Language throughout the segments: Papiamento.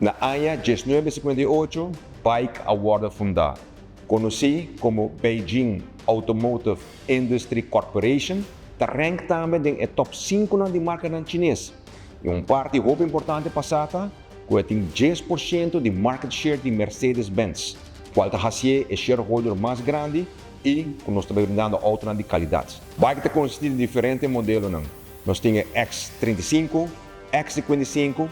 Na aña 1958, BAIC a wordo funda. Conoci como Beijing Automotive Industry Corporation, ta rank tambe den e top 5 di marcanan Chines. Y un parti hopi importante pa sa ta cu tin 10% di market share di Mercedes-Benz, cual ta haci'e e shareholder mas grandi y cu nos ta brindando auto di calidad. BAIC ta consisti di diferente modelo. Nos tin X35, X55,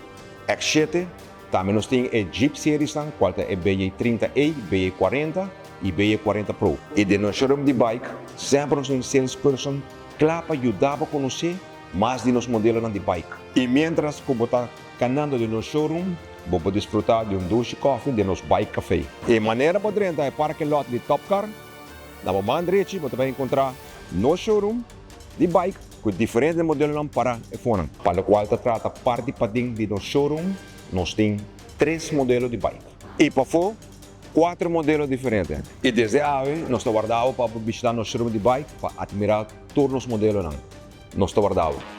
X7, tambe nos tin e Jeep Series, cual ta e BJ30E, BJ40 y BJ40 Pro. Y den nos showroom di BAIC, semper nos tin salesperson cla pa yuda bo conoce mas di nos modelo di BAIC. Y mientras cu bo ta canando den nos showroom, bo por disfruta di un dushi coffee den nos BAIC Café. Y manera pa drenta e parking lot di Top Car, na man drechi, bo ta bay encontra nos showroom di BAIC cu diferente modelo pa e phone. Pa loke ta trata parti paden di nos showroom, nos tin tres modelo di BAIC. Y pafo, cuater modelo diferente. Y desde awe, nos ta warda bo pa bishita nos showroom di BAIC pa admira tur nos modelonan. Nos ta warda bo.